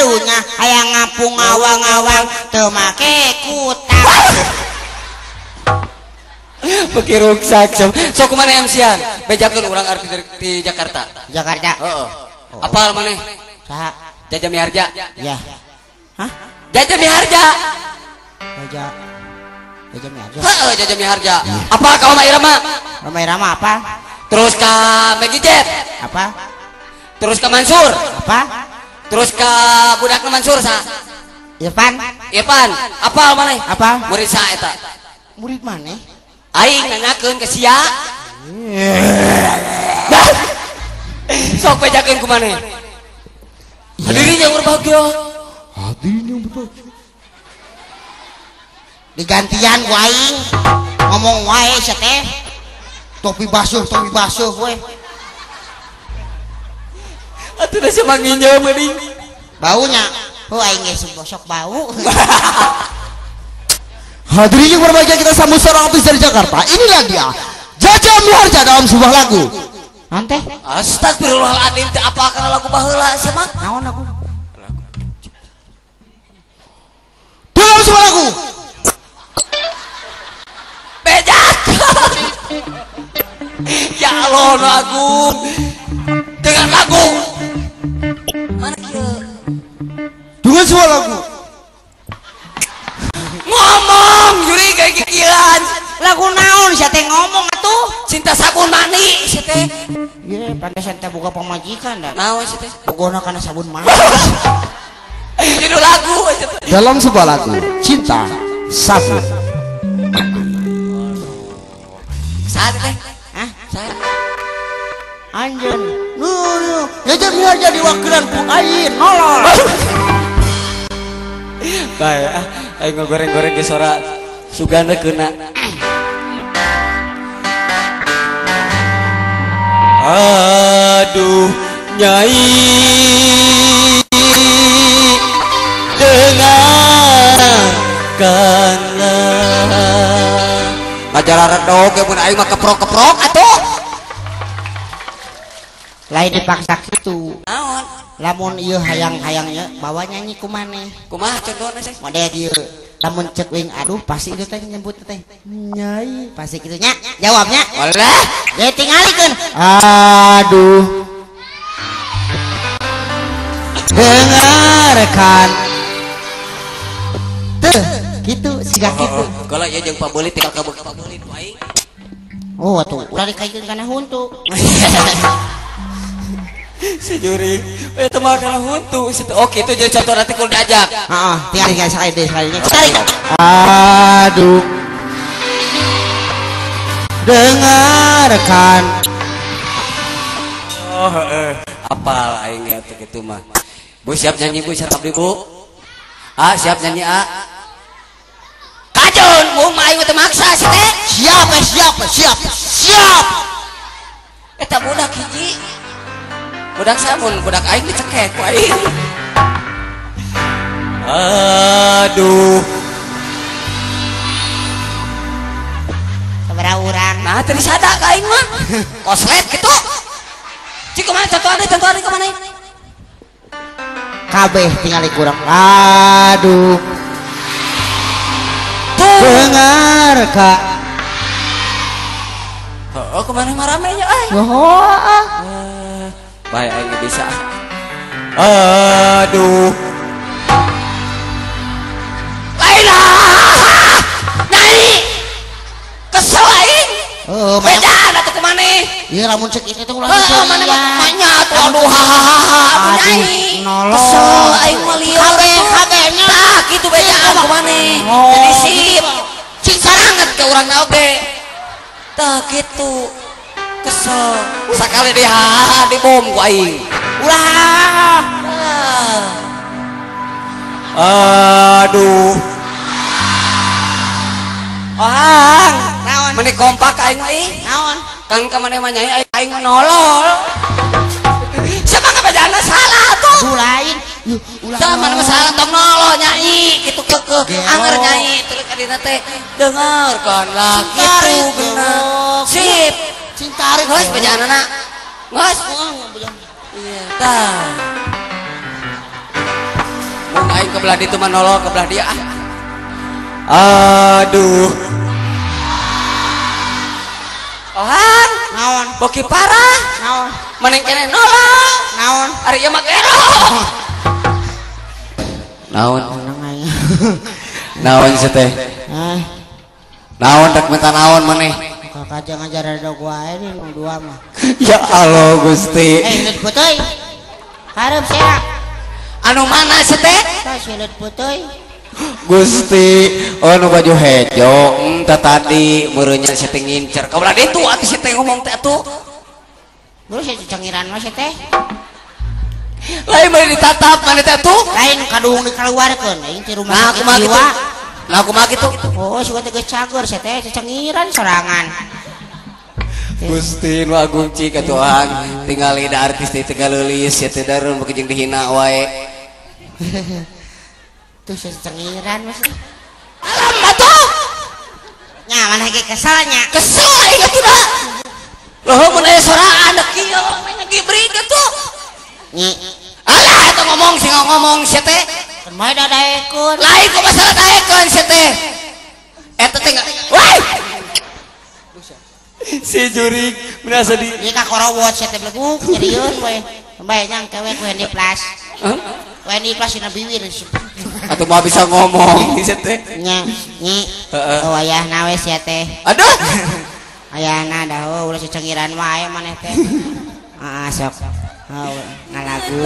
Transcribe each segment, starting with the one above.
Karunya hayang ngapung ngawang-ngawang teu make kutang. Beki ruksak. Sok kumaha MC-an? Bejakeun urang arti di Jakarta. Jakarta. Heeh. Apal maneh? Saha? Jaja Miharja. Ya. Hah? Jaja Miharja. Jaja Miharja. Heeh, Jaja Miharja. Apa ka Rhoma Irama? Rhoma Irama apa? Terus ka Meggy Z. Apa? Terus ka Mansur. Apa? Terus ka budakna Mansur sa? Irfan. Irfan. Apal maneh? Apa? Murid sa eta? Murid maneh? Aing nanyakeun ke sia. Sok bejakeun ku maneh. Hadirin yang berbahagia. Hadirin yang berbahagia. Digantian ku aing. Ngomong wae sia teh. Topi basuh we. Atuh da sia manginjeum meuning. Baunya. Heuh aing geus bosok bau. Hadirin yang berbahagia, kita sambut seorang artis dari Jakarta. Inilah dia, Jaja Miharja dalam sebuah lagu. Nanti? Astagfirullahaladzim, teh apa kana lagu baheula sia mah? Naon lagu? Dalam sebuah lagu. Bejak. Ya Allah, lagu. Dengan lagu. Mana kieu? Dengan sebuah lagu. Ngomong juri kayak gigilan. Lagu naon sia teh ngomong atuh? Cinta sabun mani sia teh. Ye, pantesan teh boga pamajikan da. Naon sia teh? Bogona kana sabun mani. Judul lagu sia teh. Dalam sebuah lagu, Cinta Sabun. Saha teh? Hah? Saha? Anjeun. Nu nu, Jaja Miharja diwakilan ku aing nolol. Bae ah, aing ngogoreng-goreng ge sora sugana keuna. Aduh nyai, dengarkanlah. Ngajaran redog ge mun aing mah keprok-keprok atuh. Lain dipaksa kitu. Naon? Lamun ieu hayang-hayangnya bawa nyanyi ku maneh. Kumaha contohna sih? Model ieu. Lamun cek wing aduh pasti itu teh nyebut teh. Nyai pasti kitu nya. Jawabnya. Walah. Ya tingalikeun. Aduh. Dengarkan. Tuh, kitu siga kitu. Kalau ieu jeung pabeulit tinggal ka pabeulit ku aing. Oh atuh ulah dikaikeun kana huntu. Si juri, itu mah kana huntu. Oke, itu jadi contoh nanti kalau diajak. Heeh, tinggal sekali deh sekali. Tarik. Aduh. Dengarkan. Oh, heeh. Apal aing atuh kitu mah. Bu siap nyanyi Bu, siap abdi Bu. Ah, siap nyanyi A. Kajun, bu mah aing teu maksa si teh. Siap, siap, siap, siap. Eta budak hiji. Budak sabun, budak aing dicekek ku aing. Aduh. Sabaraha urang? Nah, teu disada ka aing mah. Koslet kitu. Cik kumaha contohane, contohane kumaha? Kabeh tingali kurang. Aduh. Dengar kak. Heeh, kumaha mah rame nya euy. Oh. Baik, aing bisa. Aduh. Lain ah. Nyai. Kesel aing. Heeh, bejaan atuh ku maneh. Ieu lamun cek ieu teh ulah. Heeh, maneh mah nya atuh aduh hahaha atuh nyai. Kesel aing mah lieur. Kabeh kabeh nya. Tah kitu bejaan ku maneh. Jadi sip. Cing saranget ka urangna oge. Tah kitu. Kesel sakali di hahaha di bom ku aing. Ulah. Aduh. Ohang. Naon? Meni kompak aing mah ih. Naon? Kang ka maneh mah nyai aing mah nolol. Siapa kabejana salah tuh. Aduh lain. Ulah. Tah maneh mah salah tong nolol nyai kitu keukeuh. Anger nyai terus kadina teh dengarkanlah kitu bener. Sip. Cinta tarik. Geus bejaanana. Geus. Iya, tah. Aing ke belah ditu mah nolol ke belah dia ah. Aduh. Ohan, naon? Boki parah. Naon? Maneh keneh nolol. Naon? Ari ieu mah gero. Naon? Naon sih teh? Naon rek minta naon maneh? Kakak ngajar ada gua ini nu dua mah. Ya Allah Gusti. Leut puteuy. Hareup sia. Anu mana sih teh? Tah si leut puteuy. Gusti, oh nu baju hejo, tah tadi meureunnya si teh ngincer. Ka ulah ditu atuh si teh ngomong teh atuh. Buru si cengiran mah si teh. Lain mah ditatap maneh teh atuh. Lain kaduhung dikaluarkeun aing ti rumah sakit jiwa. Nah kumaha kitu? Oh, suka teh geus cager si teh cengiran sorangan. Gusti nu agung cik atuh Ang, tingali da artis teh tegaleulis sia teh dareun beuki jeung dihina wae. Tuh si cengiran mah. Alam atuh. Nya maneh ge kesel nya. Kesel aing atuh da. Loh mun aya soraan da kieu ngagibrig atuh. Nyi. Alah eta ngomong sing ngomong sia teh. Keun bae dadaekeun. Lain ku masalah daekeun sia teh. Eta teh woi. Si jurig merasa di ieu ka korowot sia teh beleguk nyerieun we. Bae nyang kewe ku Hendy Plus. Hah? Ku Hendy Plus dina biwir. Atuh mah bisa ngomong sia teh. Nya, nyi. Heeh. Wayahna we sia teh. Aduh. Ayahna dah ulah cengiran wae maneh teh. Heeh sok. Oh, ngalagu.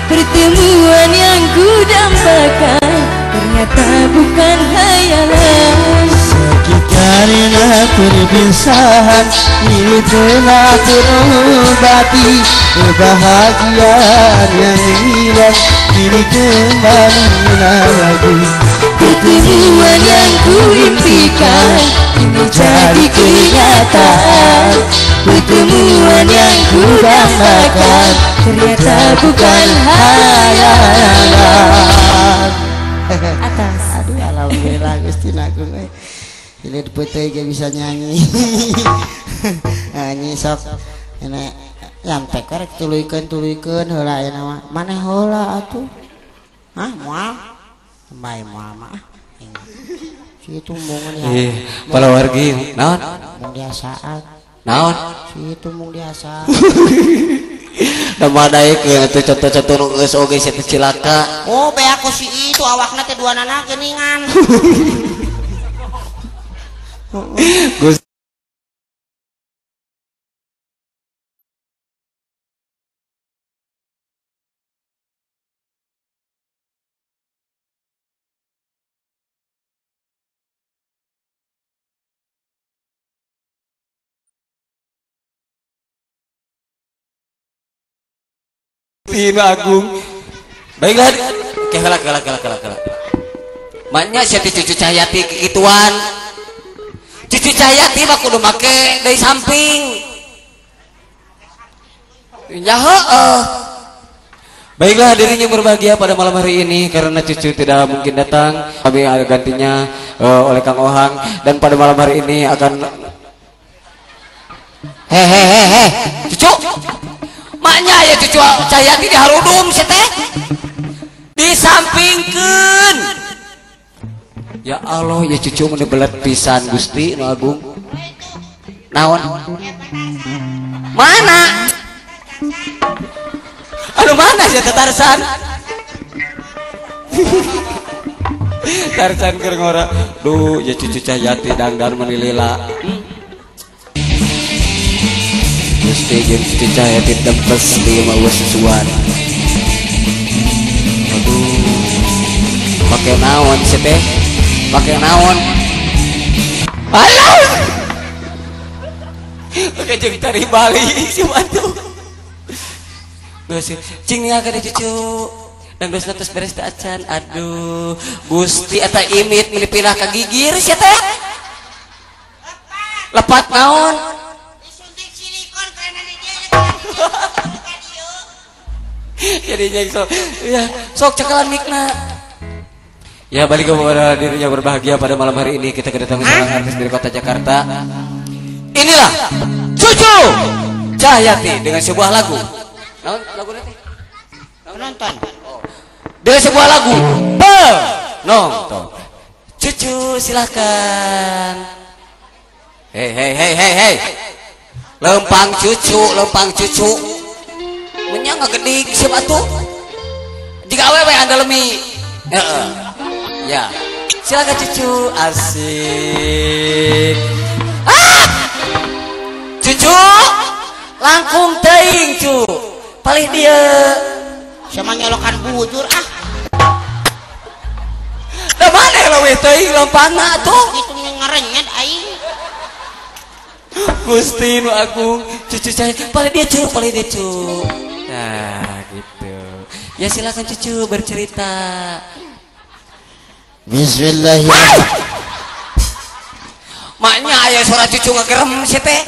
Pertemuan yang ku dambakan ternyata bukan hayalan. Sakit karena perpisahan ini telah terobati. Kebahagiaan yang hilang kini kembali lagi. Pertemuan yang ku impikan kini jadi kenyataan. Pertemuan yang ku dambakan ternyata bukan hayalan. Atas. Aduh, alhamdulillah Gusti Agung. Hilir putih ge bisa nyanyi. Nyanyi sok ini lamtek rek tuluykeun heula ayeuna mah. Maneh heula atuh. Hah, moal? Bae moal mah. Situ mung ya. Para wargi, naon? Mung diasaan. Naon? Situ mung diasa. Da mah daekeun atuh contoh-contoh nu geus oge sia teh cilaka. Oh, beak ku si itu awakna teh duanana geuningan. Gusti Agung. Baiklah, kela kela kela kela kela. Maknya sia teh Cucu Cahyati kikituan. Cucu Cahyati mah kudu make dari samping. Ya heeh. Baiklah hadirin yang berbahagia pada malam hari ini, karena Cucu tidak mungkin datang, kami ada gantinya oleh Kang Ohang, dan pada malam hari ini akan hehehehe Cucu. Maknya ya Cucu Cahyati di harudum sia teh. Disampingkeun. Ya Allah ya Cucu mun belet pisan Gusti nu agung. Naon? Mana? Aduh mana sih Tarsan? Tarsan keur ngora. Duh ya Cucu Cahyati dangdan menilila. Gusti jeung Cucu Cahyati tempes di mah eueuh susuan. Aduh. Pake naon sih teh? Pake naon? Alah. Pake jeung tari Bali si mantu. Geus cing ningalkeun Cucu. Dan geus tos beres teh acan. Aduh, Gusti eta imit meuni pindah ka gigir sia teh. Lepat naon? Disuntik silikon karena dia. Jadi sok ya, sok cekalan mikna. Ya balik kepada dirinya berbahagia pada malam hari ini kita kedatangan seorang artis dari kota Jakarta. Inilah Cucu Cahyati dengan sebuah lagu. Naon lagu nanti? Penonton. Oh. Dengan sebuah lagu nonton. Cucu silahkan. Hei hei hei hei hei. Lempang cucu, lempang cucu. Menyang ngagedik siap atuh. Jika awewe anda lemi. Heeh. Ya. Silakan cucu. Asik. Ah! Cucu langkung teuing cu. Palih dieu. Sama nyolokan bujur ah. Da maneh leuwih teuing lempangna atuh. Kitu ngerenyet aing. Gusti nu agung, cucu saya palih dieu cu, palih dieu cu. Nah, gitu. Ya silakan cucu bercerita. Bismillahirrahmanirrahim. Maknya aya suara cucu ngagerem si teh.